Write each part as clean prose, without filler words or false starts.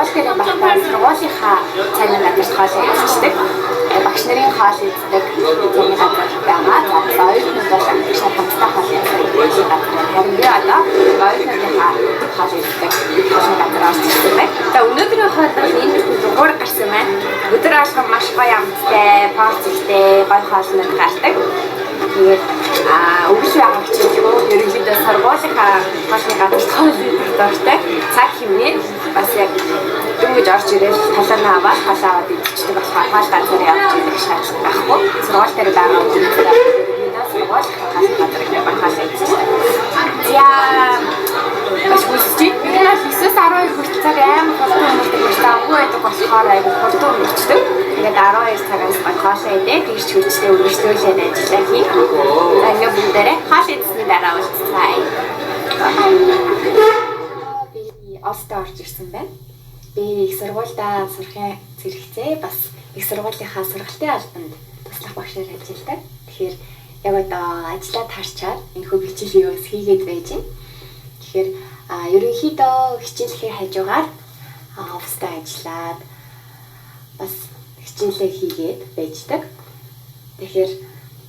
Сургууль дээр байхдаа сургуулийнхаа цайны газарт хоолоо идчихдэг. Багш нарын хоол иддэг цайны газар байгаа. За бас оюутнууд бол багш нар хамтдаа хоол иддэг газар байна. Харин би одоо оюутнуудынхаа хоол иддэг цайны газар орж ирсэн байна. За, өнөөдрийн хоол бол энэ дугаар гарсан байна. Өдөр болгон маш гоё амттай, порц ихтэй, гоё хоолнууд гардаг. Тэгээд өвөл байгаа хичээлгүй ерөнхийдөө сургуулийнхаа хоолны газарт хоол идэх дуртай. Цаг хэмнээ бас яг дөнгөж орж ирэл талаанаа аваад, хоол аваад идчихдэг болохоор хоол газар явж идэх шаардлага байхгүй. Сургууль дээр байгаа хүмүүстэй ерөнхийдөө сургуулийнхаа хоолны газар ингээд хоол идчихдэг. За, маш хүсэж байна. Ер нь бол 9-12 хүртэл цаг амар хурдан өнгөрдөг, маш завгүй байдаг болохоор айгүй хурдан өнгөрчдөг. Тэгээд 12 цагаас гой хоолоо идээ, тэгж хүчтэй үргэлжлүүлээд ажиллаа хийх. За, ингээд бүгдээрээ хоол идсэний дараа уулзцаая. Би оффист орж ирсэн байна. Би их сургуульдаа сурахын зэрэгцээ бас их сургуулийнхаа сургалтын албанд туслах багшаар ажилладаг. Тэгэхээр яг одоо ажиллаа таарчаад энэ хүү хичээлийг бас хийгээд байж байна. Тэгэхээр ерөнхийдөө хичээлхийн хажуугаар оффист ажиллаад бас хичээлээ хийгээд байждаг. Тэгэхээр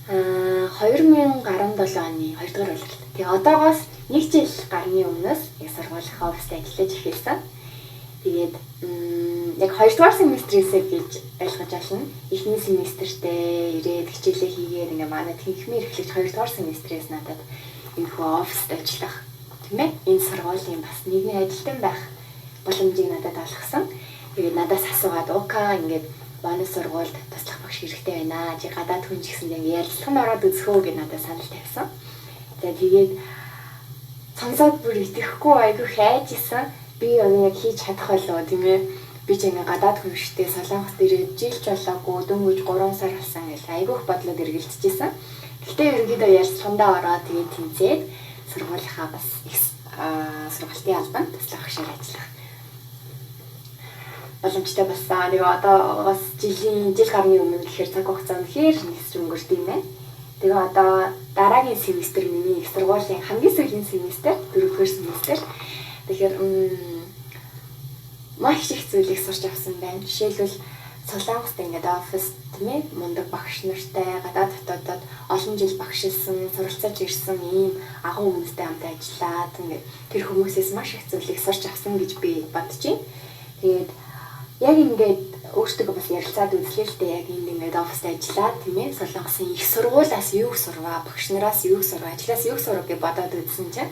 2017 оны 2 дугаар улирал. Тэгээ одоогоос нэг жил гарны өмнөөс яг сургуулийнхаа оффист ажиллаж эхэлсэн. Тэгээд яг 2 дугаар семестрээсээ гэж ойлгож байна. Эхний семестртээ ирээд хичээлээ хийгээд, ингээ манай тэнхмийн эрхлэгч 2 дугаар семестрээс надад энэ хүү оффист ажиллах, тийм ээ, энэ сургуулийн бас нийгмийн ажилтан байх боломжийг надад олгосон. Тэгээд надаас асуугаад, "Ука, ингээд манай сургуульд туслах багш хэрэгтэй байна. Чи гадаад хүн ч гэсэн ингээ ярилцлаганд ороод үзэх үү?" гэж надад санал тавьсан. За, тэгээд сонсоод бүр итгэхгүй айгүй хайж исэн. Би одоо яг хийж чадах болов, тийм ээ. Би ч ингээ гадаад хүн штэ, Солонгост ирээд жилч болоогүй, дөнгөж 3 сар болсон гэл айгүйх бодлоод эргэлдэж исэн. Гэхдээ ерөнхийдөө ярилцлагандаа ороод, тэгээд тэнцээд сургуулийнхаа бас их сургалтын албанд туслах багшаар ажиллах боломжтой болсон. Тэгээ одоо бас жилийн жил гарны өмнө гэхээр цаг хугацаа үнэхээр нисч өнгөрд юм байна. Тэгээ одоо дараагийн семестр миний их сургуулийн хамгийн сүүлийн семестр, дөрөвдүгээр семестр. Тэгэхээр маш их зүйлийг сурч авсан байна. Жишээлбэл, Солонгост ингээд офис, тийм ээ, мундаг багш нартай, гадаад хотодод олон жил багшилсан, суралцаж ирсэн ийм агуу хүмүүстэй хамт ажиллаад, ингээд тэр хүмүүсээс маш их зүйлийг сурч авсан гэж би бодож байна. Тэгээд яг ингээд өөртөө бас ярилцаад үзлээ л дээ. Яг энд ингээд оффист ажиллаад, тийм ээ, Солонгосын их сургуулиас юу сурваа, багш нараас юу сурваа, ажлаас юу сурав гэж бодоод үзсэн чинь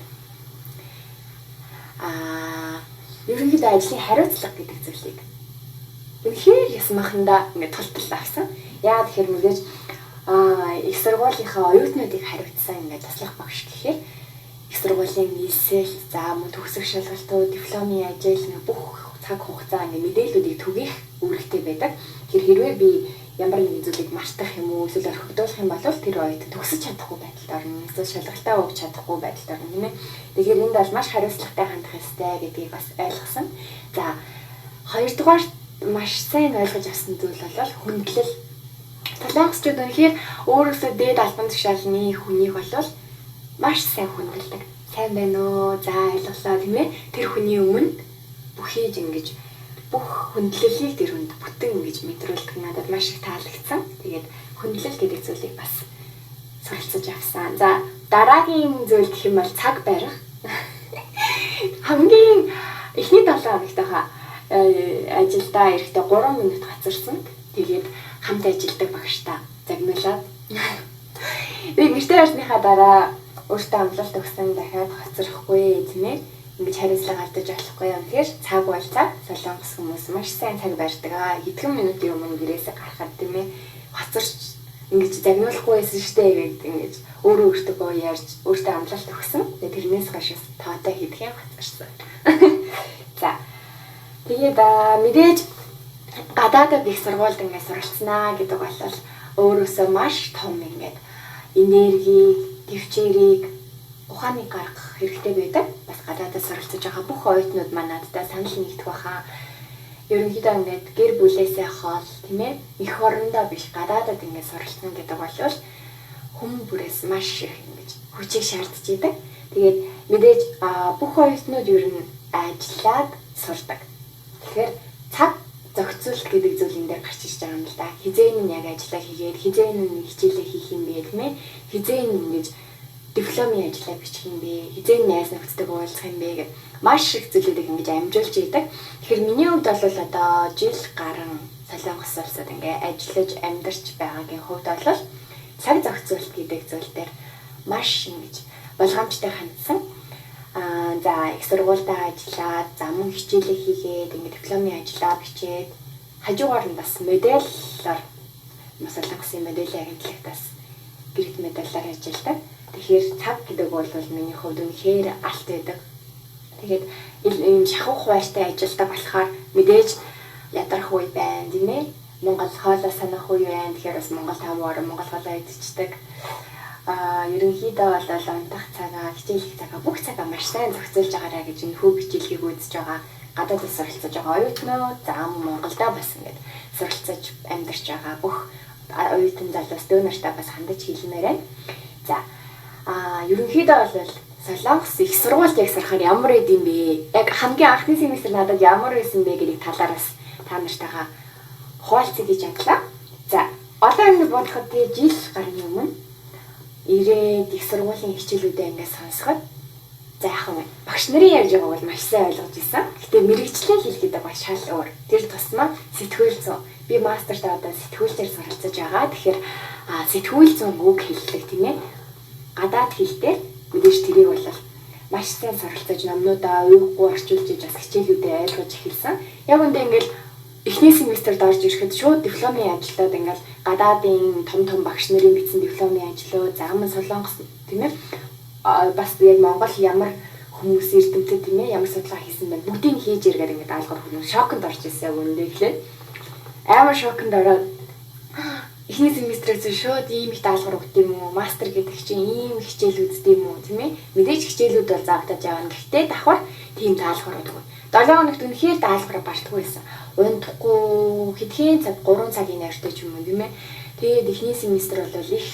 ерөнхийдөө ажлын хариуцлага гэдэг зүйлийг үнэхээр ясмахандаа ингээд тултал авсан. Яагаад тэгэхээр мэдээж их сургуулийнхаа оюутнуудыг хариуцсан ингээд туслах багш гэхээр их сургуулийн нийслэл, за мөн төгсөх шалгалтууд, дипломын ажил, ингээд бүх цаг хугацаа, ингээд мэдээллүүдийг түгээх үүрэгтэй байдаг. Тэр хэрвээ би ямар нэгэн зүйлийг мартах юм уу, эсвэл орхигдуулах юм бол тэр оюутан төгсөж чадахгүй байдалд орно. Эсвэл шалгалтаа өгч чадахгүй байдалд орно, тийм ээ. Тэгэхээр энд бол маш хариуцлагатай хандах ёстой гэдгийг бас ойлгосон. За, хоёрдугаар маш сайн ойлгож авсан зүйл бол хүндлэл. Солонгосчууд үнэхээр өөрөөсөө дээд албан тушаалны хүнийг бол маш сайн хүндэлдэг. "Сайн байна уу? За, ойлголоо", тийм ээ. Тэр хүний өмнө бүхийж ингэж бүх хүндлэлийг тэр хүнд бүтэн ингэж мэдрүүлдэг, надад маш их таалагдсан. Тэгээд хүндлэл гэдэг зүйлийг бас суралцаж авсан. За, дараагийн зүйл гэх юм бол цаг барих. Хамгийн эхний 7 хоногтойхоо ажилдаа ирэхдээ 3 минут хоцорсон. Тэгээд хамт ажилладаг багштай загнуулаад. Тэгээд гэртээ байрсныхаа дараа өөртөө амлалт өгсөн, дахиад хоцрохгүй, тийм ээ, ингэж хариуцлага алдаж болохгүй юм. Тэгэхээр цаг бол цаг. Солонгос хүмүүс маш сайн цаг барьдаг аа. Хэдхэн минутын өмнө гэрээсээ гарахад, тийм ээ, хоцорч ингэж загнуулахгүй байсан штэ гэд ингэж өөрөө өөртөө ярьж, өөртөө амлалт өгсөн. Тэгээ тэрнээс хойш тоотой хэдхэн хоцорсон. За. Тэгээд мэдээж гадаадад их сургуульд ингээд суралцнаа гэдэг бол өөрөөсөө маш том ингээд энергийг, тэвчээрийг, ухааныг гаргах хэрэгтэй байдаг. Бас гадаадад суралцаж байгаа бүх оюутнууд маань надтай санал нэгдэх баха. Ерөнхийдөө ингээд гэр бүлээсээ хол, тийм ээ, эх орондоо биш гадаадад ингээд суралцна гэдэг бол хүн бүрээс маш их ингэж хүчийг шаардж идэг. Тэгээд мэдээж бүх оюутнууд ер нь ажиллаад сурдаг. Тэгэхээр цаг зохицуулалт гэдэг зүйл энэ дээр гарч ирж байгаа юм л да. Хизээ нь яг ажиллаа хийгээд, хизээ нь хичээлээ хийх юм бэ, тийм ээ? Хизээ нь ингэж дипломын ажлаа бичих юм бэ? Хизээ нь найз нөхдөдөө уулзах юм бэ гэд маш их зүйлүүдийг ингэж амжуулж идэг. Тэгэхээр миний хувьд бол одоо жил гарan Солонгос улсад ингээ ажиллаж амьдарч байгаагийн хувьд бол цаг зохицуулалт гэдэг зүйл дээр маш ингэж болгоомжтой хандсан. За их сургуультай ажиллаад, за мөн хичээлээ хийгээд, ингээ дипломын ажлаа бичээд, хажуугаар нь бас модельлоор Солонгосын моделийн агентлагт бас гэрэлт модельлоор ажилладаг. Тэгэхээр цаг гэдэг бол миний хувьд үнэхээр алт байдаг. Тэгээд ийм шахуу хуваарьтай ажилладаг болохоор мэдээж ядрах үе байна, тийм ээ. Монгол хоолоо санах үе байна. Тэгэхээр бас Монгол 5 орон Монгол хоолоо идчихдэг. Ерөнхийдөө бол унтах цагаа, хичээлэх цагаа, бүх цагаа маш сайн зохицуулж байгаарай гэж энэ хүүг хичээлгийг үзэж байгаа гадаадд суралцаж байгаа оюутнууд, за Монголдо бас ингээд суралцаж амьдарч байгаа бүх оюутан залуус дөө нартай бас хандаж хэлмээр байна. За ерөнхийдөө бол Солонгос их сургуульд яг сурахаар ямар байд юм бэ? Яг хамгийн анхны семестр надад ямар байсан бэ гэдэг талаар бас та нартайгаа хуваалцъя гэж бодлоо. За одоо ингэ бодоход тэгээ жил гарны өмнө ирээд их сургуулийн хичээлүүдээ ингээд сонсоход за яг нь багш нарын ярьж байгааг бол маш сайн ойлгож исэн. Гэтэ мэрэгчлээ хэл гэдэг бол шал өөр. Тэр тусмаа сэтгүүл зүйн. Би мастертаа одоо сэтгүүлчээр суралцаж байгаа. Тэгэхээр сэтгүүл зүйн үг хэллэг, тийм ээ. Гадаад хэлтэй мэдээж тэрийг бол маш сайн суралцаж номнуудаа уйггүй орчуулж иж бас хичээлүүдээ ойлгож эхэлсэн. Яг үндэ ингээл эхний семестрт орж ирэхэд шууд дипломын ажлууд ингээл гадаадын том том багш нарын бичсэн дипломын ажлууд, за мөн Солонгос, тийм ээ, бас яг Монгол ямар хүмүүс эрдэмтэд, тийм ээ, ямар судалгаа хийсэн бэ, бүгдийг хийж эргээд ингээд даалгавар хүмүүс шоконд орж ирсэн. Яг үнэндээ эхлээд амар шоконд ороод эхний семестрээс шууд ийм их даалгавар өгд юм уу, мастер гэдэг чинь ийм хичээл үздэг юм уу, тийм ээ. Мэдээж хичээлүүд бол заагдаж явна, гэхдээ давхар тийм даалгавар өгдөг. 7 хоногт үнэхээр даалгавар бартгүй байсан. Унтахгүй хэдхэн цаг, 3 цагийн нойртой ч юм уу, тийм ээ. Тэгээд эхний семестр бол их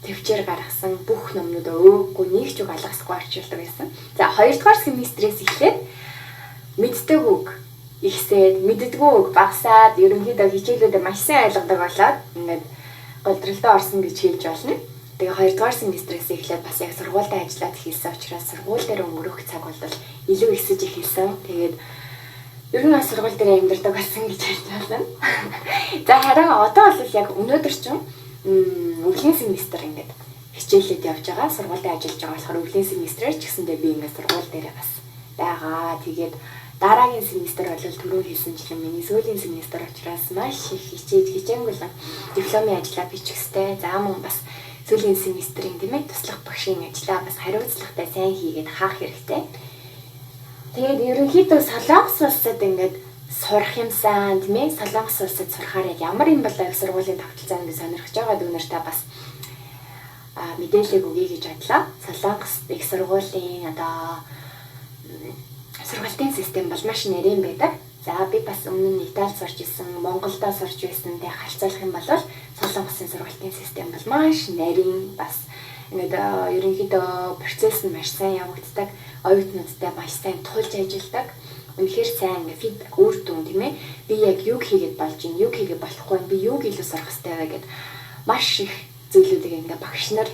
төвчээр гаргасан, бүх номнуудаа өөхгүй нэг ч үг алгасахгүй орчуулдаг байсан. За хоёрдугаар семестрээс эхлээд мэддэг үг ихсээд, мэддэггүй үг багасаад, ерөнхийдөө хичээлүүдээ маш сайн ойлгодог болоод ингээд голдролдоо орсон гэж хэлж болно. Тэгээ хоёрдугаар семестрээс эхлээд бас яг сургуультай ажиллаад эхэлсэн учраас сургууль дээр өнгөрөх цаг бол илүү ихсэж эхэлсэн. Тэгээд ер нь бас сургууль дээр амьдардаг болсон гэж хэлж байна. За харин одоо бол яг өнөөдөр чинь өвлийн семестр ингээд хичээлээд явж байгаа. Сургуультай ажиллаж байгаа болохоор өвлийн семестрээр ч гэсэндээ би ингээд сургууль дээрээ бас байгаа. Тэгээд дараагийн семестр бол түрүү хэлсэнчлэн миний сүүлийн семестр учраас маш их хичээж хичээнгүлэн дипломын ажлаа бичих ёстой. За мөн бас сүүлийн семестрийн, тийм ээ, туслах багшийн ажлаа бас хариуцлагатай сайн хийгээд хаах хэрэгтэй. Тэгээд ерөнхийдөө Солонгос улсад ингээд сурах юмсан, тийм ээ, Солонгос улсад сурахаар яг ямар юм болоо их сургуулийн тогтолцоо гэж сонирхож байгаа дүү нартай бас мэдээлэл өгье гэж бодлоо. Солонгос их сургуулийн одоо сургалтын систем бол маш нарийн байдаг. За би бас өмнө нь Италид сурч исэн, Монголдо сурч байсан. Тэгээ харьцуулах юм бол Солонгосын сургалтын систем бол маш нарийн, бас ингээд ерөнхийдөө процесс нь маш сайн явагддаг, оюутнуудтай маш сайн тулж ажилладаг. Үнэхээр сайн ингээд feedback, үр дүн, тийм ээ. Би яг юг хийгээд болж байна, юг хийгээд болохгүй, би юг илүү сурах хэрэгтэй вэ гэд маш их зүйлүүдийг ингээд багш нар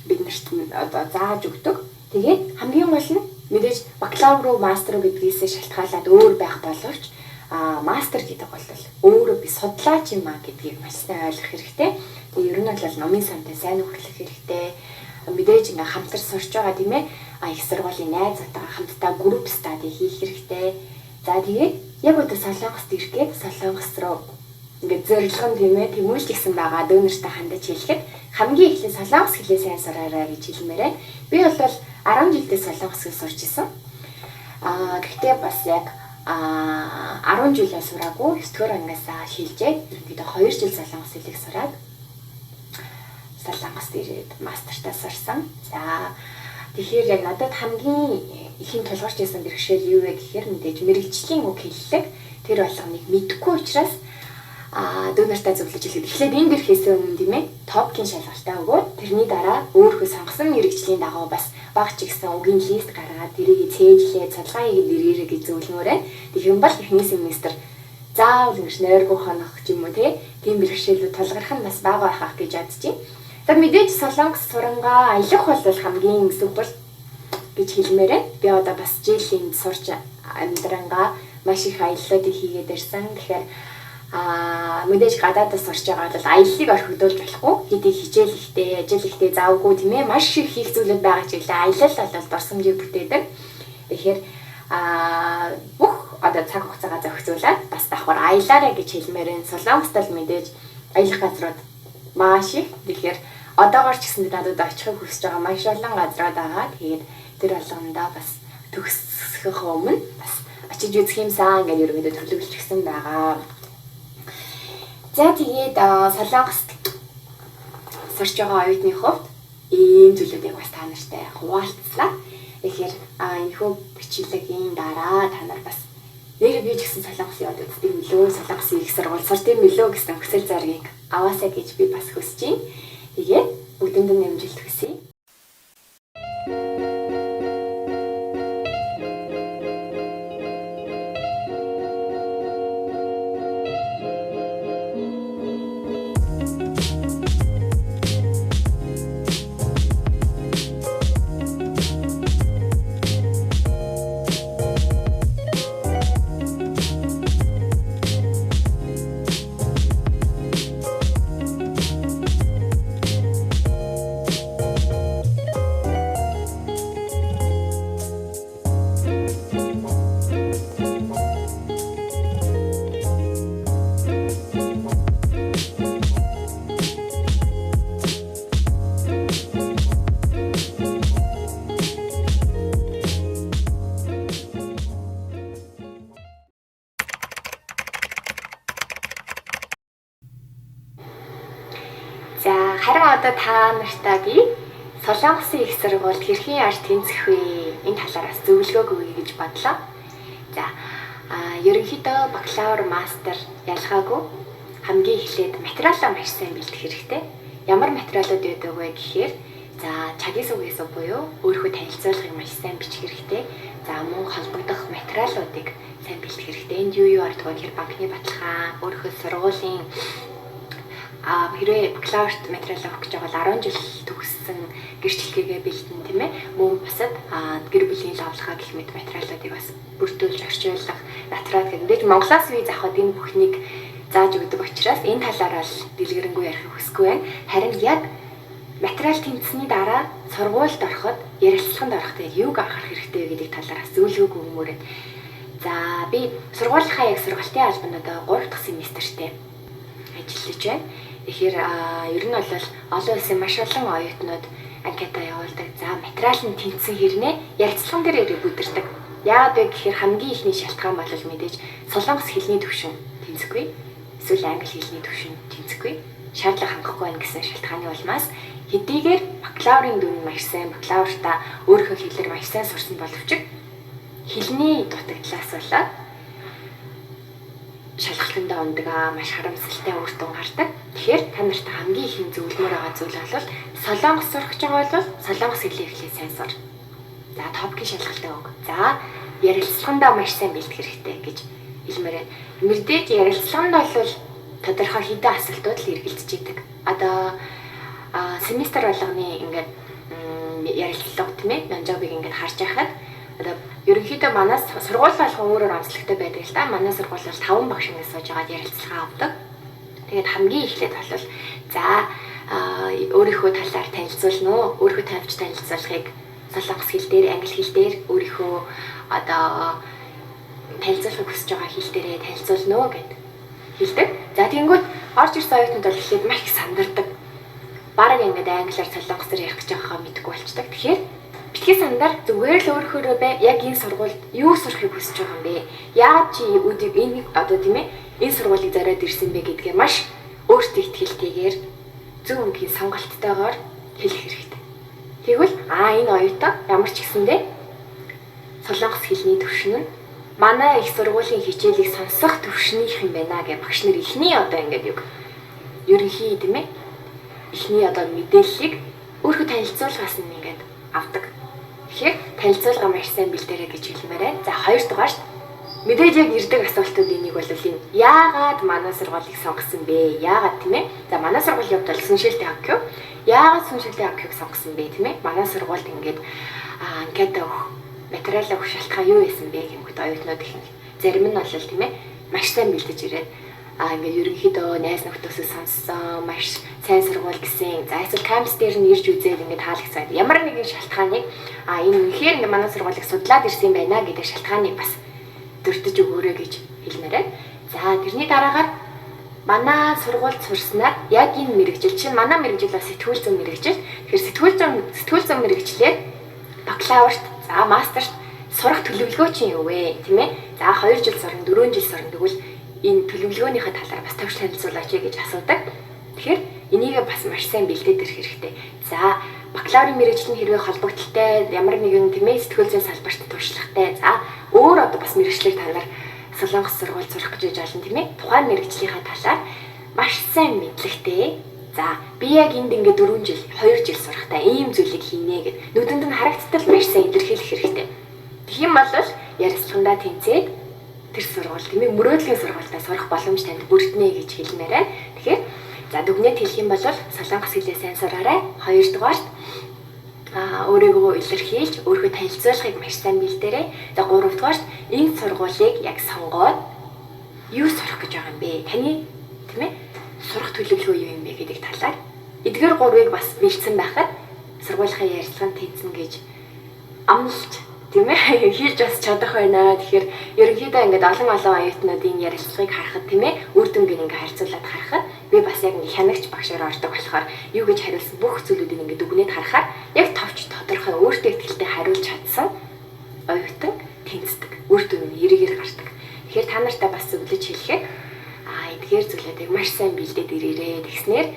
биднэрт одоо зааж өгдөг. Тэгээд хамгийн гол нь мэдээж бакалавр руу, мастер руу гэдгийсээ шалтгаалаад өөр байх боловч мастер гэдэг бол өөрөө би судлаач юм а гэдгийг маш сайн ойлгох хэрэгтэй. Тэгээ ер нь бол номын сантай сайн нөхөрлөх хэрэгтэй. Мэдээж ингээ хамтар сурч байгаа, тийм ээ, их сургуулийн найзуудтайгаа хамтдаа group study хийх хэрэгтэй. За тэгээд яг одоо Солонгост ирэх гээд Солонгос руу ингээд зорилго нь, тийм ээ, тэмүүлж гисэн байгаа дүү нартай хандаж хэлэхэд хамгийн эхлээд Солонгос хэлээ сайн сураарай гэж хэлмээр байна. Би бол 10 жилдээ Солонгос хэл сурч исэн. Гэхдээ бас яг 10 жилээ сураагүй 9 дугаар ангиасаа шилжээд ерөнхийдөө 2 жил Солонгос хэлийг сураад Солонгост ирээд мастертаа сурсан. За тэгэхээр яг надад хамгийн ихэн тулгарч ирсэн бэрхшээл юу вэ гэхээр мэдээж мэрэгжлийн үг хэллэг тэр болгоныг мэдэхгүй учраас дүү нартай зөвлөж хэлээд эхлээд энд ирэхээс өмнө, тийм ээ, TOPIK-ийн шалгалтаа өгөөд тэрний дараа өөрийнхөө сонгосон мэрэгжлийн дагуу бас бага ч гэсэн үгийн лист гаргаад тэрийг цээжлээ, судалгаа хийгээд ирээрэй гэж зөвлөмөр байна. Тэгэх юм бол эхний семестр заавал ингэж нойргүй хонох ч юм уу тийм бэрхшээлүүд тулгарх нь бас бага байх гэж бодож байна. За мэдээж Солонгос сурангаа аялах бол хамгийн супер гэж хэлмээр байна. Би одоо бас жил энд сурч амьдрангаа маш их аяллуудыг хийгээд ирсэн. Тэгэхээр мэдээж гадаадас сурч байгаа бол аяллыг орхигдуулж болохгүй. Хэдий хичээл ихтэй, ажил ихтэй, завгүй тийм маш их хийх зүйлүүд байгаа ч гэлээ аялал бол дурсамжийг бүтээдэг. Тэгэхээр бүх одоо цаг хугацаагаа зохицуулаад бас давхар аялаарай гэж хэлмээр байна. Солонгост л мэдээж аялах газрууд маш их. Тэгэхээр одоогоор ч гэсэн надад очихыг хүсэж байгаа маш олон газрууд байгаа. Тэгээд тэр болгондоо бас төгсөхөөх өмнө бас очиж үзэх юмсан гэж ерөнхийдөө төлөвлөчихсөн байгаа. За тэгээд Солонгост сурч байгаа оюутны хувьд ийм зүйлүүдийг бас та нартай хуваалцлаа. Тэгэхээр энэхүү бичлэгийн дараа та нар бас нэр би ч гэсэн Солонгос яваад үздэг юм лөө, Солонгосын их сургууль сурд юм лөө гэсэн хүсэл зоригийг аваасаа гэж би бас хүсэж байна. Тэгээд бүгдэнд нь амжилт хүсье. За харин одоо та нартай би Солонгосын их сургуульд хэрхэн яаж тэнцэх вэ? Энэ талаараас зөвлөгөөг өгье гэж бодлоо. За ерөнхийдөө бакалавр, мастер ялгаагүй хамгийн эхлээд материалаа маш сайн бэлдэх хэрэгтэй. Ямар материалууд байдаг вэ гэхээр за чагийн сүгээс буюу өөрийнхөө танилцуулгыг маш сайн бичих хэрэгтэй. За мөн холбогдох материалуудыг сайн бэлдэх хэрэгтэй. Энд юу юу ордог вэ гэхээр банкны баталгаа, өөрийнхөө сургуулийн хэрвээ бакалаврт материал авах гэж байгаа бол 10 жил төгссөн гэрчлэгээгээ бэлдэн тийм ээ. Мөн бусад гэр бүлийн лавлахаа гэх мэт материалуудыг бас бүрдүүлж орчуулах, натрат гэх мэт. Монголоос виз авахад энэ бүхнийг зааж өгдөг учраас энэ талаар бол дэлгэрэнгүй ярих хүсэхгүй байна. Харин яг материал тэнцсэний дараа сургуульд ороход, ярилцлаганд ороход яг юуг анхаарах хэрэгтэй вэ гэдэг талаараас зөвлөгөөг өгмөр байна. За би сургуулийнхаа яг сургалтын албанд одоо 3 дахь семестртээ ажиллаж байна. Тэгэхээр ер нь бол олон улсын маш олон оюутнууд анкета явуулдаг. За материал нь тэнцсэн хэрнээ ярилцлаган дээр ирээ бүдэрдэг. Яагаад вэ гэхээр хамгийн ихний шалтгаан бол мэдээж солонгос хэлний түвшин тэнцэхгүй, эсвэл англи хэлний түвшин тэнцэхгүй, шаардлага хангахгүй байна гэсэн шалтгааны улмаас хэдийгээр бакалаврын дүн нь маш сайн, бакалавртаа өөрийнхөө хэлээр маш сайн сурсан боловч хэлний дутагдлаас болоод шалгалтандаа ундаг, маш харамсалтай үр дүн гардаг. Тэгэхээр та нарт хамгийн ихэн зөвлөмөр байгаа зүйл бол солонгос сурах гэж байгаа бол солонгос хэлээ эхлээд сайн сур. За топкийн шалгалтаа өг. За ярилцлагандаа маш сайн бэлдэх хэрэгтэй гэж хэлмээр байна. Мэдээж ярилцлаганд бол тодорхой хэдэн асуултууд л эргэлдэж идэг. Одоо семестр болгоны ингээд ярилцлага тийм ээ, нонжобыг ингээд харж байхад одоо ерөнхийдөө манай сургууль болгон өөрөөр онцлогтой байдаг л да. Манай сургууль бол 5 багш ингээд сууж байгаад ярилцлага авдаг. Тэгээд хамгийн эхлээд бол за өөрийнхөө талаар танилцуулна уу? Өөрийнхөө тавьж танилцуулахыг солонгос хэл дээр, англи хэл дээр өөрийнхөө одоо танилцуулахыг хүсэж байгаа хэл дээрээ танилцуулна уу гэд хэлдэг. За тэгэнгүүт орж ирсэн оюутнууд бол эхлээд маш их сандардаг. Бараг ингээд англиар солонгосоор ярих гэж байгаагаа мэдэхгүй болчдөг. Тэгэхээр битгий сандар, зүгээр л өөрөөхөөрөө бай. Яг энэ сургуульд юу сурахыг хүсэж байгаа юм бэ? Яагаад чи үүдийг энэ одоо тийм ээ энэ сургуулийг зориод ирсэн бэ гэдгээ маш өөртөө ихтгэлтэйгээр зөв үгийн сонголттойгоор хэлэх хэрэгтэй. Тэгвэл энэ оюутан ямар ч гэсэндээ солонгос хэлний түвшин нь манай их сургуулийн хичээлийг сонсох түвшнийх юм байна гэж багш нар эхний одоо ингээд юг ерөнхий тийм ээ эхний одоо мэдээллийг өөрхөө танилцуулгаас нь ингээд авдаг. Тэгэхээр танилцуулга маш сайн бэлдээрэй гэж хэлмээр байна. За хоёрдугаарт мэдээж яг ирдэг асуултуудын нэг бол энэ яагаад манай сургуулийг сонгосон бэ? Яагаад тийм ээ? За манай сургуулийн хувьд бол Суншилтэй ХКЮ. Яагаад Суншилтэй ХКЮг сонгосон бэ тийм ээ? Манай сургуульд ингээд анкета өгөх, материал өгөх шалтгаан юу байсан бэ гэмэхэд оюутнууд их зарим нь бол тийм ээ маш сайн бэлдэж ирээд ингээд ерөнхийдөө найз нөхдөсөө сонссон, маш сайн сургууль гэсэн. За эсвэл кампус дээр нь ирж үзээд ингээд таалагдсан. Ямар нэгэн шалтгааныг энэ үнэхээр ингээд манай сургуулийг судлаад ирсэн байна гэдэг шалтгааныг бас дурдж өгөөрэй гэж хэлмээр байна. За тэрний дараагаар манай сургуульд сурснаар яг энэ мэргэжил чинь манай мэргэжил бас сэтгүүл зүйн мэргэжил. Тэгэхээр сэтгүүл зүйн мэргэжлээр бакалаврт, за мастерт сурах төлөвлөгөө чинь юу вэ? Тийм ээ? За 2 жил сурна, 4 жил сурна тэгвэл энэ төлөвлөгөөнийхөө талаар бас товч танилцуулаач гэж асуудаг. Тэгэхээр энийг бас маш сайн бэлдээд ирэх хэрэгтэй. За бакалаврын мэргэжил нь хэрвээ холбогдлолтой ямар нэгэн тийм ээ сэтгүүл зүйн салбарт туршлагатай. За өөр одоо бас мэргэжлээр та нар Солонгос сургууль сурах гэж байж болно тийм ээ. Тухайн мэргэжлийнхаа талаар маш сайн мэдлэгтэй. За би яг энд ингээд 4 жил, 2 жил сурахтаа ийм зүйлийг хийнэ гэд нүдэнд нь харагдтал маш сайн илэрхийлэх хэрэгтэй. Тэгэх юм бол ярилцлагандаа тэнцээд тэр сургууль тийм ээ мөрөөдлийн сургуультай сурах боломж танд бүрднэ гэж хэлмээр байна. Тэгэхээр за дүгнээд хэлэх юм бол солонгос хэлээ сайн сураарай. Хоёрдугаарт өөрийгөө илэрхийлж, өөрийгөө танилцуулахыг маш сайн бэлдээрэй. За гуравдугаарт энэ сургуулийг яг сонгоод юу сурах гэж байгаа юм бэ? Таны тийм ээ сурах төлөвлөгөө юу юм бэ гэдэг талаар эдгээр гурвыг бас бэлдсэн байхад сургуулийнхаа ярилцлаганд тэнцэнэ гэж амлаж тийм ээ хэлж бас чадах байна. Тэгэхээр ерөнхийдөө ингээд олон оюутнуудын ярилцлагыг харахад тийм ээ үр дүнгийг ингээд харьцуулаад харахад би бас яг ингээд хянагч багшаар ордог болохоор юу гэж хариулсан бүх зүйлүүдийг ингээд дүгнээд харахаар яг товч тодорхой өөртөө ихтэй хариулж чадсан оюутан тэнцдэг. Үр дүн нь эргээр гардаг. Тэгэхээр та нартай бас зөвлөж хэлэхэд эдгээр зүйлүүдийг маш сайн бэлдээд ирээрээ. Тэгснээр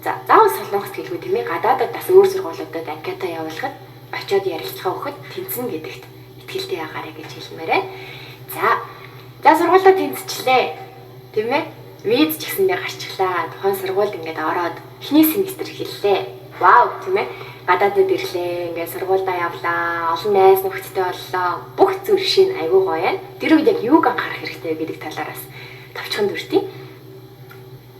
за заавал солонгост хэлгүй тийм ээ гадаадад бас өөр сургуулиудад анкета явуулахад очиод ярилцлага өгөхөд тэнцэнэ гэдэгт итгэлтэй байгаарай гэж хэлмээр байна. За сургуультай тэнцчлээ. Тийм ээ? Виз ч гэсэндээ гарчихлаа. Тухайн сургуульд ингээд ороод эхний семестр эхэллээ. Вау, тийм ээ? Гадаадад ирлээ. Ингээд сургуульдаа явлаа. Олон найз нөхдөдтэй боллоо. Бүх зүйл шин айгүй гоё байна. Тэр үед яг юуг анхаарах хэрэгтэй гэдэг талаар бас товчхон дүртий.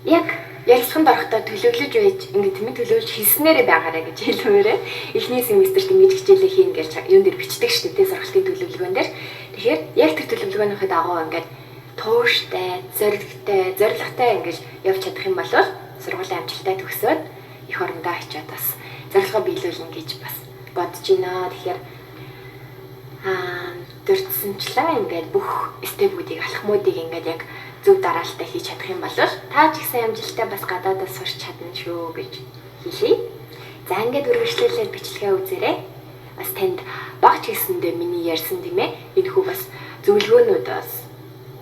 Яг ярилцлаганд орохдоо төлөвлөж байж ингээд тийм ээ төлөвлөж хийснээрээ байгаарай гэж хэлмээр байна. Эхний семестрт ингэж хичээлээ хийн гэж юун дээр бичдэг шүү дээ сургалтын төлөвлөгөөн дээр. Тэгэхээр яг тэр төлөвлөгөөнийхөө дагуу ингээд тууштай, зоригтой, зорилготой ингэж явж чадах юм бол сургуулийн амжилттай төгсөөд эх орондоо очиод бас зорилгоо биелүүлнэ гэж бас бодож байна. Тэгэхээр дурдсанчлан ингээд бүх степүүдийг алхмуудыг ингээд яг зөв дараалттай хийж чадах юм бол та ч ихсэн амжилттай бас гадаадаас сурч чадна шүү гэж хэлье. За ингээд үргэлжлүүлээд бичлэгээ үзээрэй. Бас танд багч гэсэндээ миний ярьсан тийм ээ энэхүү бас зөвлөгөөнүүд бас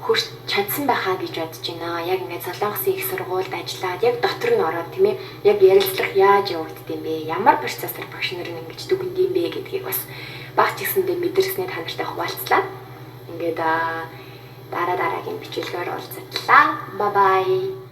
хүрч чадсан байхаа гэж бодож байна. Яг ингээд Солонгосын их сургуульд ажиллаад яг дотор нь ороод тийм ээ яг ярилцлага яаж явагддсан бэ? Ямар процессор багш нар ингэж дүгнэдэм бэ гэдгийг бас багч гэсэндээ мэдэрснээ та нартай хуваалцлаа. Ингээд дараа дараагийн бичлэгээр уулзтлаа. Bye bye.